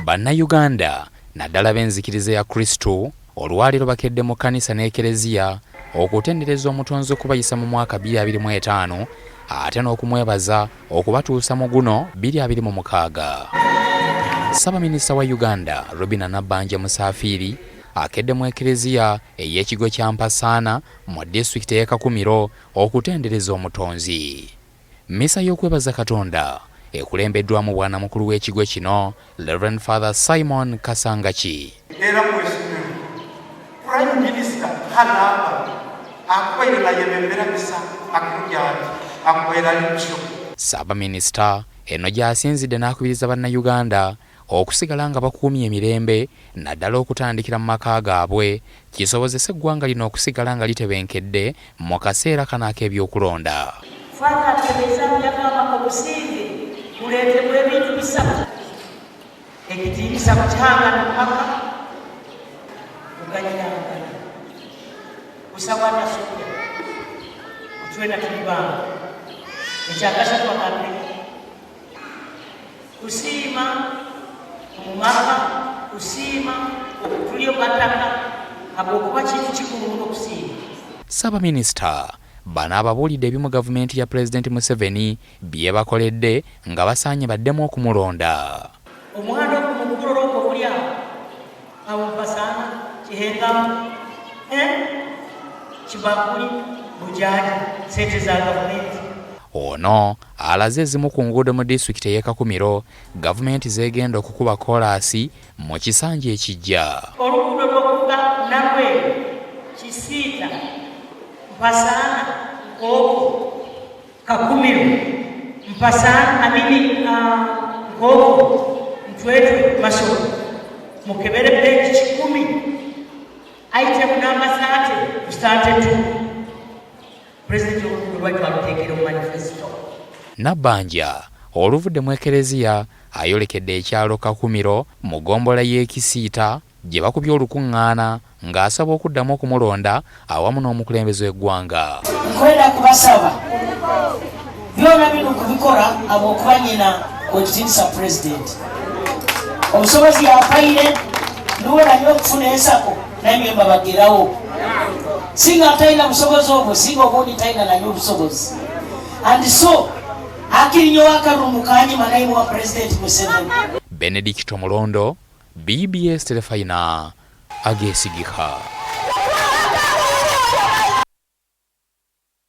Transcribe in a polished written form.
Bannayuganda naddala b'enzikiriza ya Kristo olwaleero bakedde mu kkanisa n'ekereziya okutendereza omutonzi okubayisa mu mwaka 2025 ate n'okumwebaza okubatuusa mu guno 2026. Ssaabaminisita wa Uganda Robinah Nabbanja Musaafiiri akedde mu ekereziya ey'ekigo kya Mpasaana mu disitulikiti ey'e Kakumiro okutendereza omutonzi. Mmisa y'okwebaza Katonda ekulembeddwamu bwanamukulu w'ekigo kino Rev Father Simon Kasangaki. Era mheshimiwa Prime Minister halaba akubaire nayebembera misa akirugya ati akubaire ali bishop. Ssaabaminisita eno gy'asinzidde n'akubiriza Bannayuganda okusigala nga bakuumye emirembe naddala okutandikira mu maka gaabwe kisobozese eggwanga lino okusigala nga litebenkedde mu kaseera kano ak'ebyokulonda. Father Teresa yagamba obusinge buleetebwa ebintu bisatu, ekitiinisa kutangana mu maka, kuganyirangana, kusaba atasobya, kutwena tuli bantu. Ekyakasatu agambe kusiima mu maka, kusiima okutulya obataka, habwokuba kintu kikulu muno okusiima. Ssaabaminisita bano ababuulidde ebimu gavumenti ya Pulezidenti Museveni byebakoledde nga basaanye baddemu okumulonda. Omuhanda ogu mugurora ogwo guri aho, aho Mpasaana, Kihengamu, eh, Kibakuli, Bujaja, sente za gavumenti. Ono alaze ezimu ku nguudo mu disitulikiti ey'e Kakumiro gavumenti z'egenda okukuba koolaasi mu kisanja ekijja. Oluguudo lw'okuva Nalweru, Kisiita, Mpasaana, Nkooko, Kakumiro, Mpasaana, Amini, Nkooko, Ntwetwe, Masolo, mukebere page kikumi item number 30 ku 32. Pulezidenti oluguudo lwali twaluteekera mu manifesito. Nabbanja oluvudde mu Ekereziya ayolekedde ekyalo Kakumiro mu ggombolola y'e Kisiita gye bakubye olukungaana ng'asaba okuddamu okumulonda awamu n'omukulembeze w'eggwanga. Nkwenda kubasaba byona bino kubikora habwokuba nyina wekitiinisa pulezidenti obusobozi yapaire nuwe nanye okufuna ensako nanywe mbabagerawo singa talina busobozi obwo singa obundi talina nanye obusobozi and so akirinyo wakalungu kanyima naye muwa pulezidenti Museveni. Benedicto Mulondo, BBS Terefayina, ageesigika.